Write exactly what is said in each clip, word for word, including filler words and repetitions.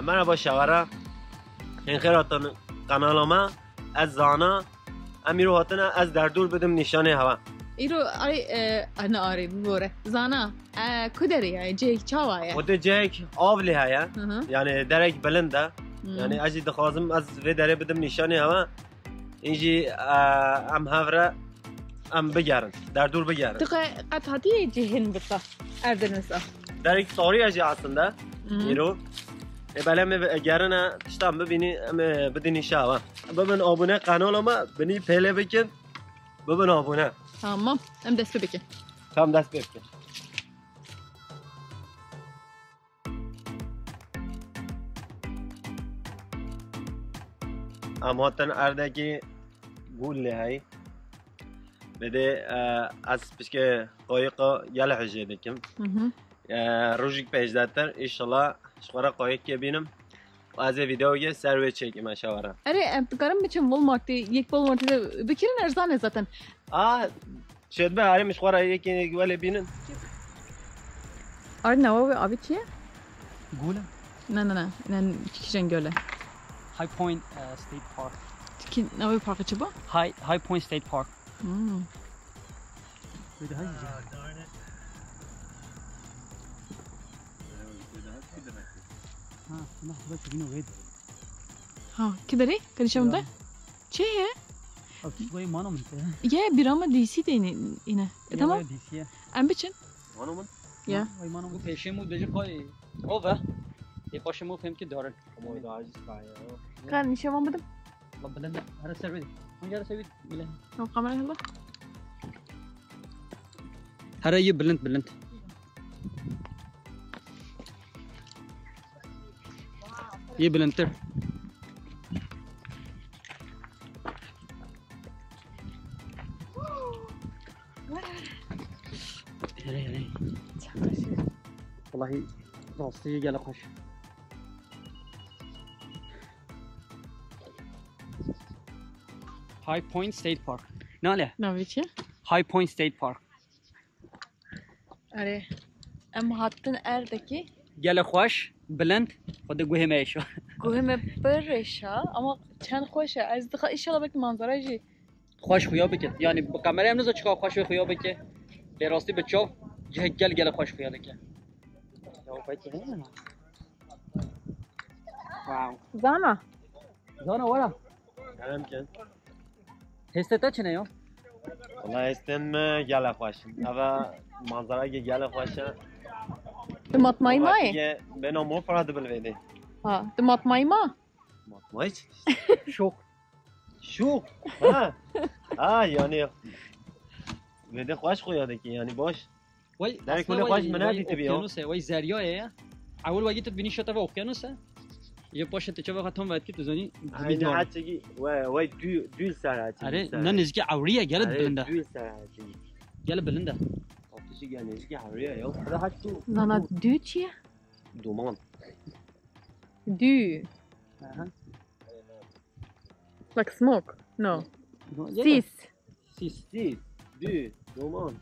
Merhaba şawara. Hên xêr hatin kanala me. Ez Zana. Em îro hatine ez derdûr bidim nîşanê hewa. Îro arê, e, ne arê, bibore. Zana, e, ku derê ye? Cihek çawa ye? Xwedê cihek av lê heye. Hı hı. Yani derek bilind e. Hı. Yani ez jî dixwazim ez vê derê bidim nîşanê hewa. În jî, e, em hevre em bigerin. Derdûr bigerin. Tu qe-, qet hatiye cihên bita? Erdinisa. Derek sariye jî aslında. Hı. Îro. E, belê em ê gerine tiştan bibînî, em ê bidînî şawa. Bibin abone kanala me, binî pêlê bikin. Bibin abone. Tamam. Em dest pê bikin. Tamam, dest pê bikin. Em hatin erdekî gul lê hey. Bidê, e, ez pişkê qayiqa gel hijê dikim. Hı hı. E, rojik pêşdetir, inşallah ji xwe re qayikê bînim. Û ez ê vîdeoyê ser wê çêkim, eşawara. Erê, em dikarin biçin Walmartê, yek Walmartê de bikirin erzan e zaten. A, şêt be, erê, min ji xwe re yekê welê bînin. Arê, nava wê avê çi ye? Gul e? Ne, ne, ne. Ne, kîjan gul e? High Point, e, State Park. Kî, navê parkê çi bû? High, High Point State Park. Hmm. Wê daha güzel. Ha, buna, buna çekino wê. Ha, kî derê? Kanîşa min de? Çi ye? Ev çi goyê mano min te. Ye, bira me D C de yine, yine. E, tamam. D C ye. Em biçin. Mano min? Ya. Vay mano min. Bu peşê mu dejî pay. O ve. E paşê mu fem ki darin. Ama o daha aciz kaya. Kan nîşe van bidim. La bilind e. Here ser wê. Hangi here ser wê? Bile. Tamam, kamera hela. Here yê bilind, bilind. Yê bilindtir. Here, here. Wallahî rastî jî gelek xweş. High Point State Park. Nale? Navê çi? High Point State Park. Erê. Em hatin erdekî. Gelek xweş, bilind, xwedê guhê me êşa. Guhê me pir êşa, ama çend xweş e. Ez dixa, inşallah belkî manzara jî xweş xuya bike. Yani bi kameraya em niza çiqa xweş wê xuya bike. Lê rastî bi çav cihek gel gel xweş xuya dike. Ya, peki, he? Wow. Zana. Zana, wara. Kerem kin. Hêstê te çi ne yo? Wala hêstên me gele xweş in. Eva manzara ge gele xweş e. Tu matmayî mayî? Bena mor para dibil vêdê. Ha, tu matmayî ma? Matmayî çi? Şok. Şok. Ha. Ha, yani. Vêdê xweş xuya dikî, yani baş. Wey, derek wele xweş min nedîtibiya. Okyanus e, wey, zeryayê ye. Ewil wegî tu dibînî şete ve okyanus e. Ji paşê tu çava xwe tam vedkî tu zanî. Aynen, hecî, wey, wey, dû, dû ser hecî. Erê, ne nêzîkî ewrî ye, gelek bilind e. Dû ser hecî. Gelek bilind e. Atişî gel nêzîkî ewrî ye ya. Zana dû çi ye? Duman. Dû. Aha. Like smoke? No. Sîs. Sîs. Sîs, dû, duman,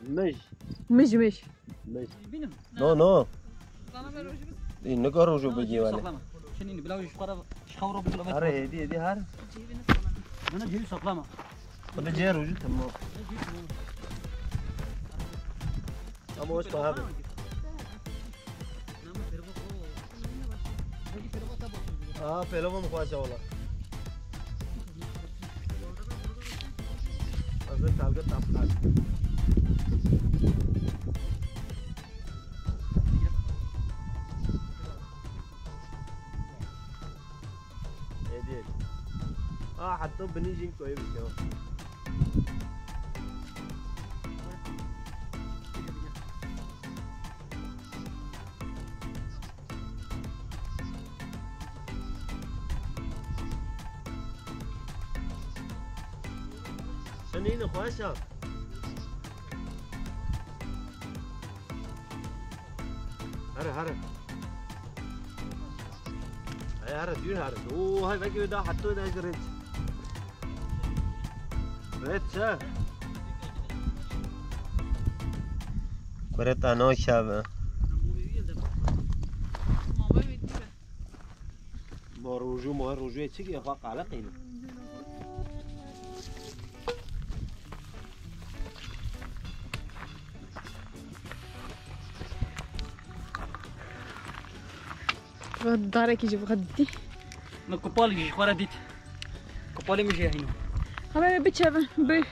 mij. Mij, mij. Mij. No, no. Î, nika rojo bigî wele. Saklama. Şinî bila ji xwe re, ji xew re bikilo. Are, hêdî, hêdî her. Nana cêwî saklama. Xwedê cê rojo temam. Ama hoş bana. Aa, pehlevan xweş e wala. Ez ê talga tapkar. Hediye. Aa, hatta binî jin koyê bike. Şenî ne xweş e. Here, here. Hey, here, dûr here. Oo, hay, belki bir daha hatta da girin. Evet, sir. Kureta no şabe. Rojû, mohe rojûyê çi ye? Xwe qeleqîne. Darekî ji xwe dîtî. Min kupalî ji xwe re dît. Kupalê min jî heyno. Hemen biçevin. Bi,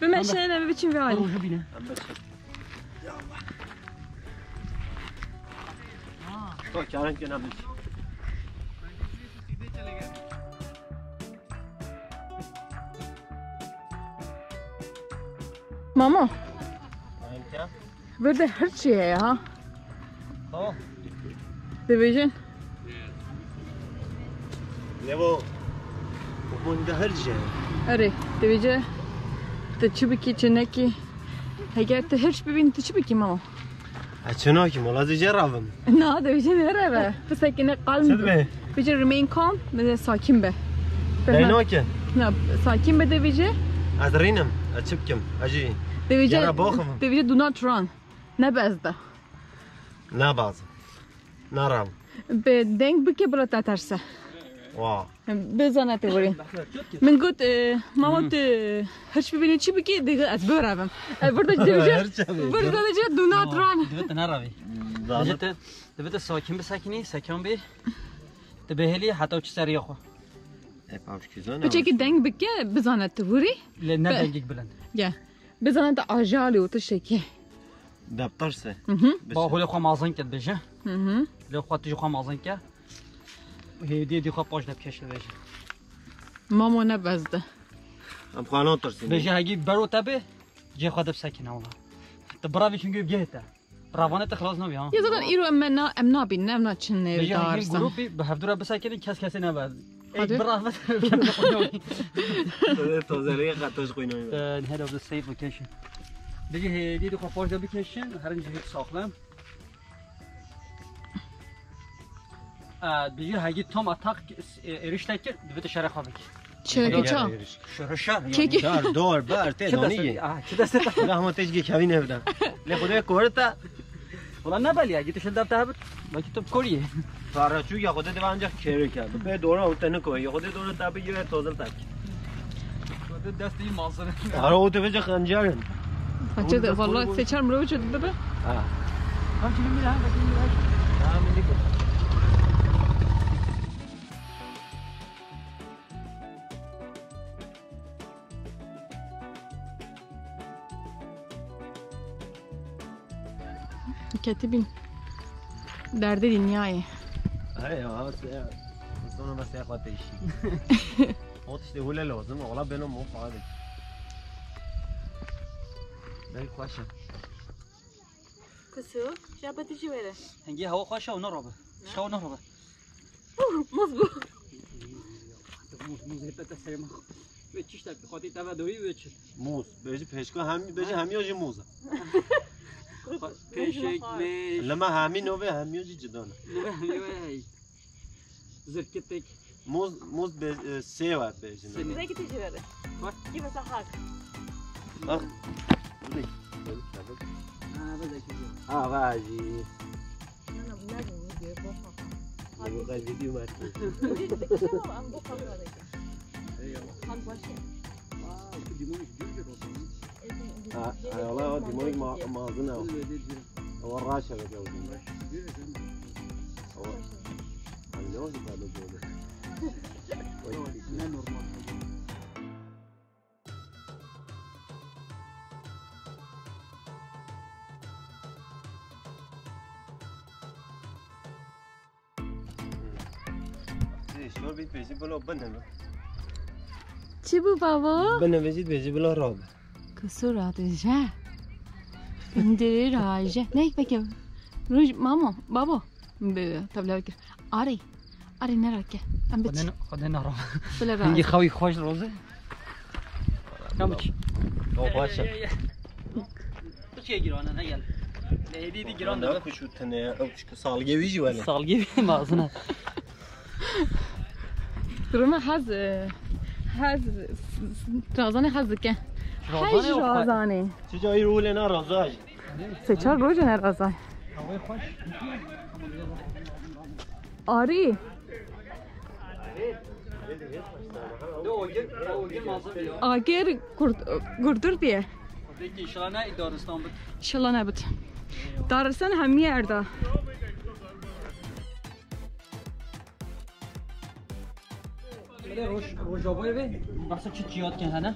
bimeşin, em biçin vê alî. Rojû bîne. Em biçin. To çarenk ne biç. Mamo. Anka. Vir de her şey heye ha. Tamam. Dibêjin. Levo. Hûn de her şey. Erê, dibêje tu çi bikî, çi nekî. Heger tu hirç bibîn, tu çi bikî mamo? Ez çi nakim, wala ez ê jê ravim. Na, dibêje nereve. Pisekine qal. Çi dibe? Bêje remain calm, bêje sakin be. Bêhna- Bêhna ki? Na, sakin be dibêje. Ez rînim, ez çi bikim, ez jî Dibêje, yara baxim. Dibêje do not run. Ne be ez de. Ne bazim. Ne ravim. Bi deng bike bila te terse. Wa. Bizane tu wirî. Min got, e, mama tu hirç bibînî çi bikî, digo ez birevim. E, vir de dibêje, vir de dibêje do not run. Divê tu nerevî. Divê tu, divê tu sakin bisekinî, sekan bî. Tu bihêlî heta çi seriya xwe. E, pavşkî zana. Piçekî deng bike, bizane tu wirî. Lê ne dengek bilind. Gel. Bizane tu ajalî û tiştekî. Deptirse. Hı hı. Ba holê xwe mazin ke dibêje. Hı hı. Lê xwe tu jî xwe mazin ke. Hêdiyê dî xwe paş de bikeşe bêje. Mamo ne bezde. Em xwe natirsin. Bêje hegî bero te bê, cê xwe de bisekine wala. Tu biravî çünkü geh te. Ravane te xilas nabî ha. Ya zaten îro em na, em nabîn, em naçin Bêje hegî nêvdarsan. Grûpî bi hevdû re bisekinin, kes kesê nebe. Hadi. Ey, birave. Tozeliğe katoj koyun. Head of the safe location. Bêje hêdî dî xwe paş de bikeşin, herin cihê saxlem. Ee, bêje hegî tam atak, e, êrişte kir, divê tu şerê xwe bikî. Çereke ça? Şerê şer, yani. Kekî. Dar, dor, ber, te Çi danî deste-, ye. Ah, çi deste-, Rahmet tecgê kevî nevda. Lê Xwedê korita. Wala ne belî ya, git şil dev te hebit. Belkî tu korî. Para çû ya Xwedê deva ancak kere kevî. Be dora û te ne koy. Ya Xwedê dora te bi yere tozil tak. Xwedê destê mazin. Ara o te veca xencerin. Açı da vallahi seçer mi roçu da be? Ha. Tam şimdi bir daha bakayım biraz. Tamam, bir dakika. Ketibîn derdê dinyayê. Hey ya, se-, sonra mesela xwe değişik. O işte hule lazım, ola benim o falan. Ben kuaşa. Kusu, şapatı jî were. Hengî hewa xweş e û ne rabe. Şew ne rabe. Muz bû. Muz, muz hep te serê me. Ve çiştek, xwedî te ve doyî ve çi? Muz. Bêjî pêşka hem, bêjî hemiya jî muz e. Pêşek, mêş. Lema hemî nove hemiya jî cidan e. Nove hemiya hey. Zirkitik. Muz, muz be, e, sêv e bêjin. Sêv. Zeki tecrübeli. Bak. Gibi sahak. Bak. Bu ne? Ha, bu da güzel. Ha, vajî. Na, na, bunlar da video, boş ver. Bu kadar video var. Video, video, ama bu kadar. Eyvallah. Hadi başlayalım. Aa, şu limon istiyor ki, o zaman. Ha, ha, wala o dîmonik ma-, mazin e. Ew raş e, veke ew dîmonik. Ew, em ne wextî fado dole. Ne normal. Şor bî pêjî bilo bineve. Çi bû bavo? Bineve jî dibêjî bilo rabe. Kusura dije. Bindirî raje. Ne peki? Ruj mamo, babo. Bi tavla kir. Arê. Arê nerake. Em biç. Xwedê ne, xwedê ne rabe. Bila rabe. Hingî xewî xweş roze. Kamuç. O xweş e. Tu çiye girana ne gel. Lehedî di giran de. Ku şu tene ew çik salgê wî jî wene. Salgê wî mazina. Rûme hez, e, hez, razanê hez dike. Razanê Hej o xwe- razanê. Çica îro lê na razay. Se çar roje ne razay. Hawayê xweş. Arî. Agir kurt-, gurdur diye. Peki, inşallah ne daristan bit? İnşallah ne bit. Daristan hem yerde. Böyle Roj-, Rojava'yı ve bahsa çi çiyat ki hene?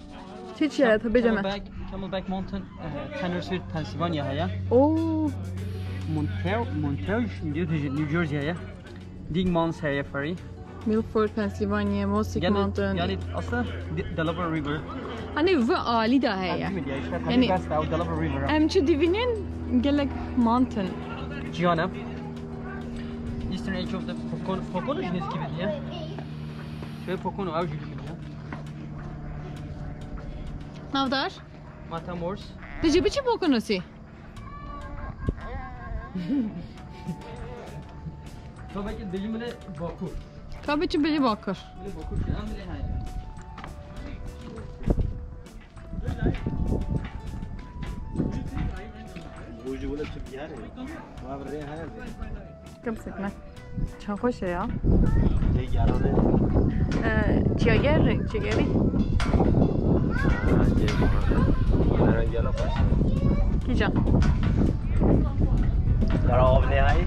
Çi çiyat, tabii canım. Camelback, Camelback Mountain, e, Tannersville, Pennsylvania heye. Oo. Montel, Montel, New Jersey, New Jersey heye. Dean Mons heye, Furry. Milford, Pennsylvania, Mosaic Mountain. Yani aslında De-, Delaware River. Hani bu ali de heye. Ha, değil mi? Ya işte, hani yani best o Delaware River. Em çi divinin gelek mountain. Ciyana. Eastern Edge of the Pocono, Pocono jî nêzîkî vê ya. Şöyle Pocono, ew jî vê ya. Navdar? Matamoros. Dije biçi Pocono si? Tabii ki dejim bile Bakur. Tabii ki bile Bakur. Bile Bakur, şey, em bile hayır. Bu jî wele tu diyar e. Wa bi rê heye. Kim sikne? Çend xweş e ya. Tê gerane. Ee, çiyager, çiyagerî. Ha, cêr. Mera gela xweş. Kîjan? Yara av ne hay?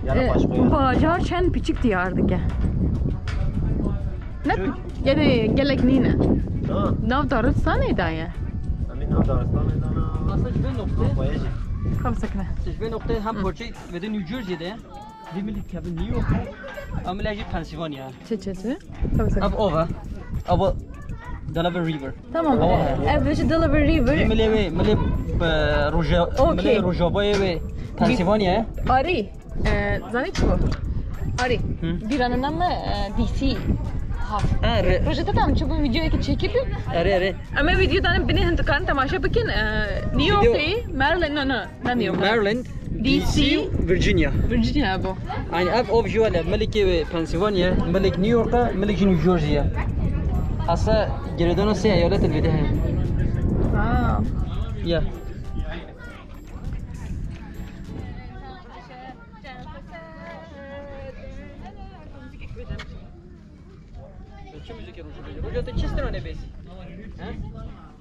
Yara Ee, baş koy. Bajar çend piçik diyar dike. Ne? Çünkü Yani gelek nîne. Ha. Nav daristanê de ye. Em ê nav daristanê de ne. Aslında ji vê noktê, Bayağı şey. Kam sekine. Ji vê noktê hem parçeyê vê de New Jersey de ye. Vê milî kevin New York. Em lê jî Pennsylvania. Çi, çi, çi? Kam sekine. Ev ova. Ev Delaware River. Tamam. Ova. Ev de Delaware River. Vê milê wê, milê, e, Roja-, Okey. Milê Rojavayê wê Pennsylvania ye. Arî. Ee, zanî çi bû? Arî. Hı. Bîranina me, e, D C hat. Ha, re- Rojê te tam çi bû, videoyekî çekî bû? Erê, erê. Em ê video danin binê, hin dikarin temaşe bikin. E, New York'tayî, Maryland, no, no, ne New York. Maryland, D C, D C, Virginia. Virginia bû. Aynı ev ov jî wele, milikê wê Pennsylvania, milik New York'a, milik jî New Jersey'e. Aslında girêdana sê eyalet vê de heye. Ha. Ya. Çi muzîkê Roja bêjî? Roja, te çi stranê bêjî? He?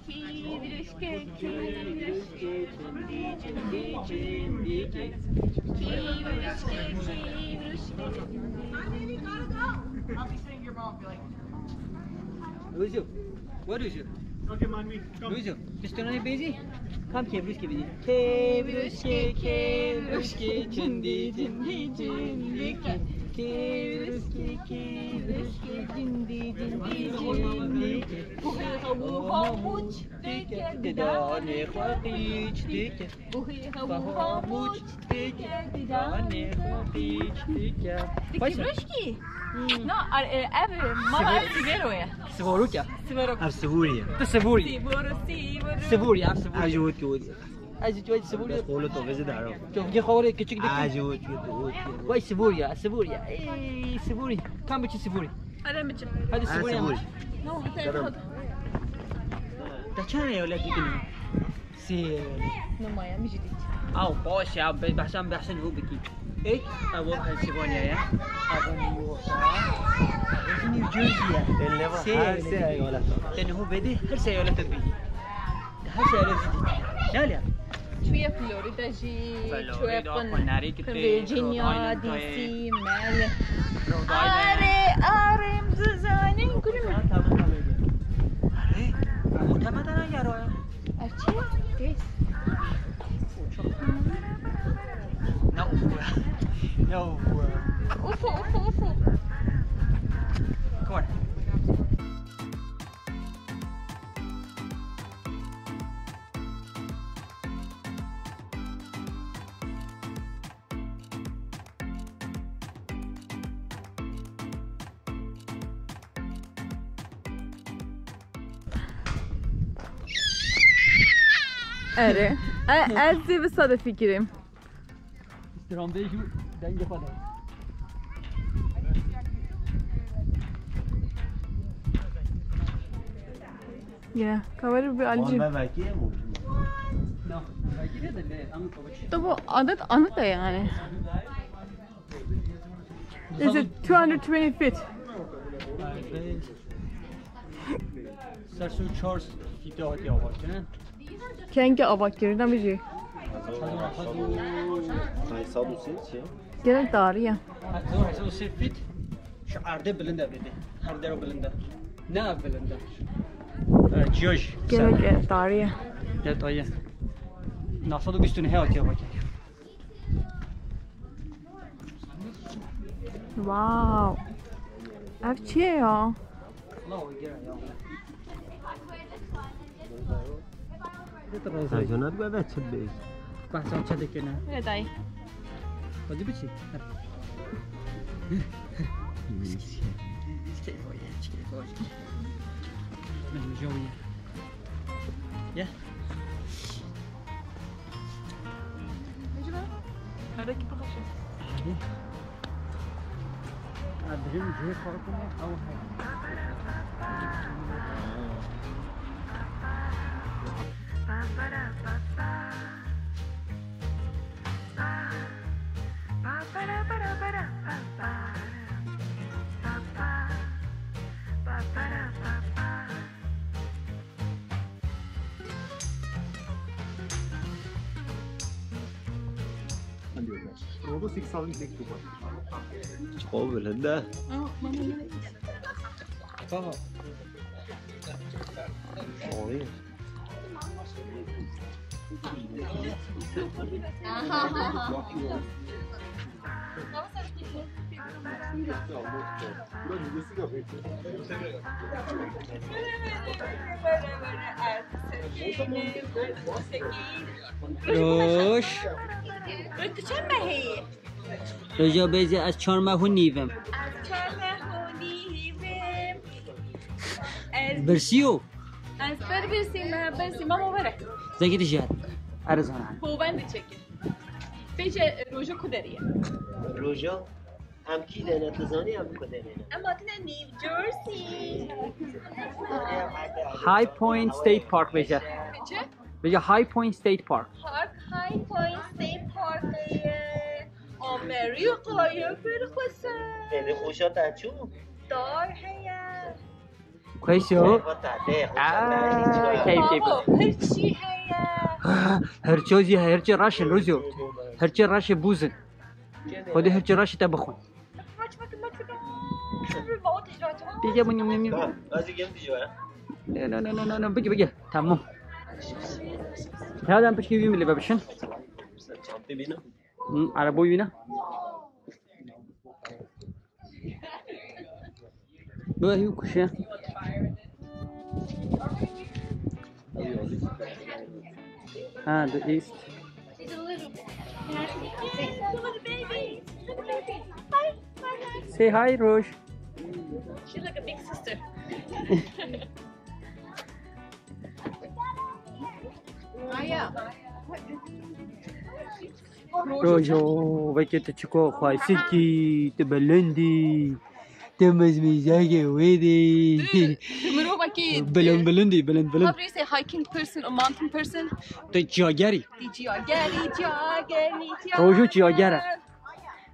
Kî viruşke, kî viruşke, çendî, çendî, çendî, çendî. Kî viruşke, kî viruşke. Who's you? What is you? Okay, man, me. Come. Who's you? Mister Nani Bezi? Come, kevrushke bezi. Kevrushke, kevrushke, cindi, cindi, cindi, ke. Kevrushke, kevrushke, cindi, cindi, cindi, ke. Buhi havu hamuç, teke, didane xwe qiç, teke. Buhi havu hamuç, teke, didane xwe qiç, teke. Kevrushki? Hmm. No, ar-, e, ev mala Sivor-, ev Sivero ye. Sivoruk ya. Sivoruk. Ev Sivoriye. Tu Sivori. Sivoro, Sivoro. Sivori ya, Sivori. Ev ji wot ki wot. Ez ji wot Sivori. Bes qolo to vezi daro. Çok ge xore küçük de. Ev ji wot ki wot. Vay Sivori ya, Sivori ya. Ey, Sivori. Tam biçi Sivori. Hadi biçim. Hadi Sivori. Sivori. No, hadi. Tamam. Da çare öyle gidin. Sê. Numaya min jî dît. Aw, baş ya, be-, behsa, behsa niho bikî. Ê, ew Pennsylvania ye. Ew New York ye. Ew New Jersey ye. Sê, her sê eyalet. Te niho vedî, her sê eyalet bî. Her sê eyalet bî. Ne ya? Çuye Florida jî, Florida, çuye Connecticut, Virginia, Rhode Island, D C, Maryland. Rhode Island. Are, are, em dizanin, gülüm. Tamam, tamam, tamam. Are, o tamam, tamam, ya, ya. Açı, geç. Ne ufu ya? Ne ufu ya? Ufu, ufu, ufu. Come on. Erê. E, ez zê bi sade fikirîm. Stranbêj û dengê xwe de. Yine, kamerayı bir alayım. Wan me vekî ye mi? No, vekî ne de ne, anı kavak. Tabi adet anı da yani. Is it two hundred twenty feet? Ser su çar fîte hatiye avakirin. Kengî avakirin, bijî. Hezar û neh sed û, sed û sê çi? Gelek tarî ye. Hezar û neh sed û sê fît. Şu erdê bilind e bêdê. Her dero bilind e. Ne ev bilind e. E, ciyoj. Gelek, e, tarî ye. Gelek tarî ye. Neh sed û bîst û neh hatiye avakirin. Wow. Ev çi ye ya? Sercan, hadi be, çi dibêj? Behsa çi dikine? Öyle dayı. Hadi biçi. Keyf o ya, keyf o. Ya. Aradaki pahası. Hadi. Ha, bizim cihaz farkı ne? Ama Robo six thousand six two. Çok bilinde. Aha. Sorry. Roş. Roş, tu çend mehî? Roja bêje ez çar meh û nîv im. Ez çar meh û nîv im. Ez Birsiyo. Ez ber birsî me, birsî me were. Zengî dijî. Erê zana. Hovend çekin. Bêje Rojo ku derî ye? Rojo? Em kî de ne, tu zanî em ku derê ne? Em hatine New Jersey. High Point State Park bêje. Çi? Bêje High Point State Park. Park, High Point State Park ye. Amerîkayê pir xweş e. Pêlê xweşa te çû? Dar heye. Xweş o. Aa, keyf, keyf. Babo, hirçî heye. Hirço jî, hirçê reşin, Rojo. Hirçê reşê bûzin. Xwedê hirçê reşê te bixwin. Pêke min, min, min. Ha, ez ê gem dijî were. No, no, no, no, no, no, bige, bige. Tamam. Hadi em pişkî wî milê ve bişin. Çantê bîne. Hı, araba wî ne? Bu hî kuşe. Ha, the east. Say hi, Roş. She's like a big sister. Rojo, veke tu çiko xweşik î, tu bilind î, tu mizmîzekê wê dî. Tu mirovekî, bilind, bilind î, bilind, bilind. How do you say hiking person or mountain person? Tu çiyager î. Tu çiyager î, çiyager î, çiyager. Rojo çiyager e.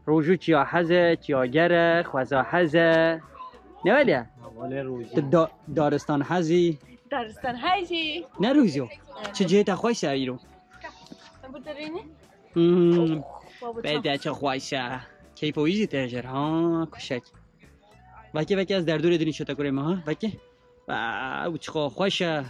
Rojo çiya hez e, çiyager e, xweza hez e. Ne wele? Wele Rojo. Tu da-, daristan hez î. Daristan hez î. Ne Rojo? Evet. Çi cihê te xweş e îro? Sen burada reyni? Hmm. Baba, bede çi xweş e. Keyfa wî jî tê jêr, ha, kuşek. Vekê, vekê ez derdorê dinî şote kurê me, ha, vekê. Wow, çiqa xweş e.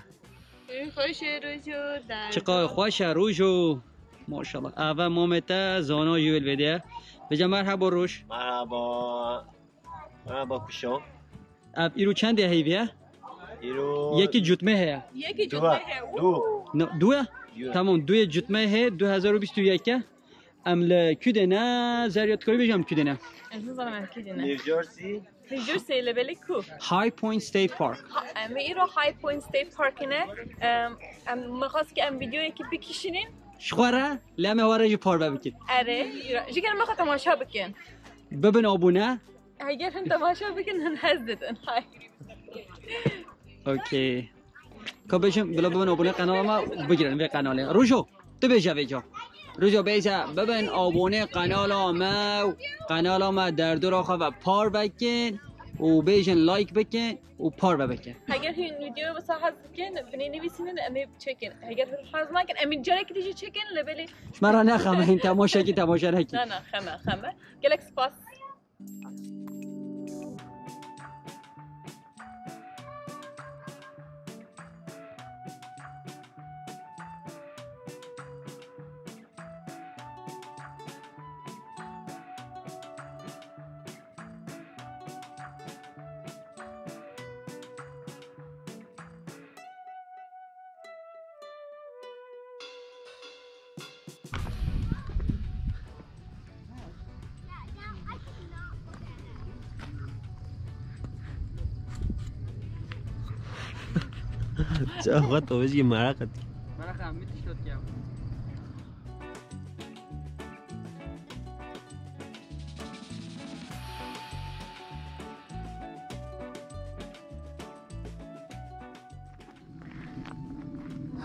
Ê, xweş e, Rojo, derdor. Çiqa xweş e, Rojo. Maşallah. Eve mamê te zana jî wê li vê de ye. Bêje merhaba, Roj. Merhaba. Merhaba, kuşo. Ev îro çendê heyvî ye? Îro yekî cutmê heye. Yekî cutmê heye. Du. No, du ye? Du. Tamam, duyê cutmê heye, du hezar û bîst û yek e. Em li kû de ne, Zerya, tu karî bêjî em kû de ne? Ez nizanim em kû de ne. New Jersey. New Jersey, lebelê ku? High Point State Park. Ha, em ê îro High Point State Parkê ne. Em, em, me xwest ki em vîdeoyekî bikişînin. Ji xwe re, lê em ê xwe re jî parve bikin. Erê, îro. Ji gel me xwe temaşa bikin. Bibin abone. Heger hin temaşa bikin, hin hez didin. Hay. Okey. Ka bêjim, bila bibin abone qenala me, bigirin vê qenalê. Rojo, tu bêje vêca. Rojo bêje, bibin abone qenala me û qenala me derdora xwe ve parve kin. û bêjin like bikin û parve bikin. Heger hûn vîdyoya wisa hez dikin, binê nivîsînin, em ê çêkin. Heger hûn hez nakin, em ê carekî dî jî çêkin, lê belê ji me re nexeme hîn, temaşekî temaşe nekin. Na, na, xeme, xeme. Gelek spas. Çawa tu bijî meraq et. Meraq em tişt ya.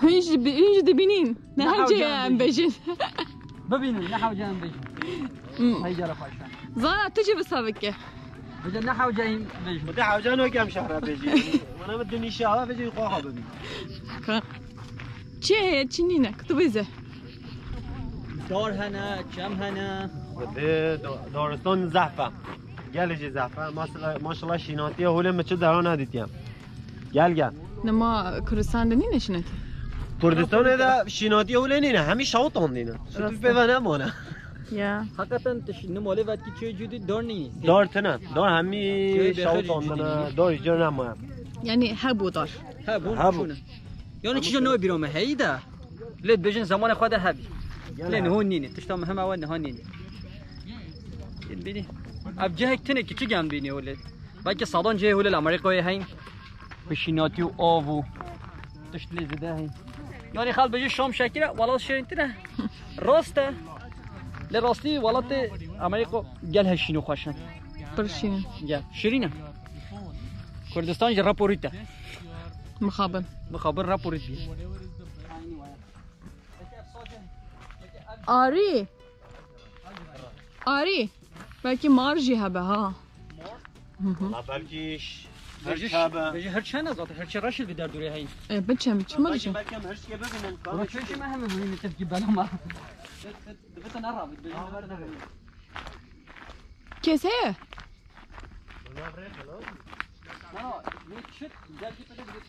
Hûn jî bi-, hûn jî dibînin. Ne Ne hewce hewce em em bêjin. Bibînin, ne hewce em bêjin. Hmm. Hey, gel xweşan. Zana, tu jî wisa bike. Bêje ne hewce em bêjin. Xwedê hewce no kem şehra bêjî. Mana min dinî şehra bêjî xwe xwe bibîn. Ka-, çi heye, çi nîne? Ku tu bêze. Dar hene, çem hene. Xwedê do-, daristan zehf e. Gelê jî zehf e. Mesela, maşallah şînatiye holê min çi dera nedîtiye. Gel, gel. Nema Kurdistan de nîne şînatî? Kurdistanê de şînatî ewle nîne, hemî şawtan dîne. Rast e. Pê ve nemane. Ya. Hakikaten tiş-, ni malê vetkî çê cû dî dar nî. Dar tine, dar hemî şawtan dîne, dar îcar nemane. Yani hebû dar. Hebû. Hebû. Çûne. Yani çijo ne bîra me heyî de. Lê dibêjin zamanê xwe de hebî. Lê niho nîne. Tişta me hema we niha nîne. Bînî. Ev cihek tine küçük yan bînî öyle. Belki sadan cihê hûlê li Amerîkayê heyn. Bi şînatî û av û tişt lê zêde heyn. Yani xal bêje Şam şekil e, welat şirîntir e. Rast e. Lê rastî welatê Amerîka gel he şîn û xweş e. Pir şîn e. Gel. Şirîn e. Kurdistan jî rap û rît e. Mixabin. Mixabin rap û rît bî. Arî. Arî. Belkî mar jî hebe ha. Hı hı. Valla belkî ş-, Bêjî hirç hebe. Bêjî hirç hene zaten. Hirçê reş li vî derdorê heyn. E, biçem, çima Belkî, dişim? Belkî em hirçkê bibînin. Ona çeşî me heme bibînin tepkî bela me. Divite ne rabît. Kes heye? Na, ne çit, dergi pede bir.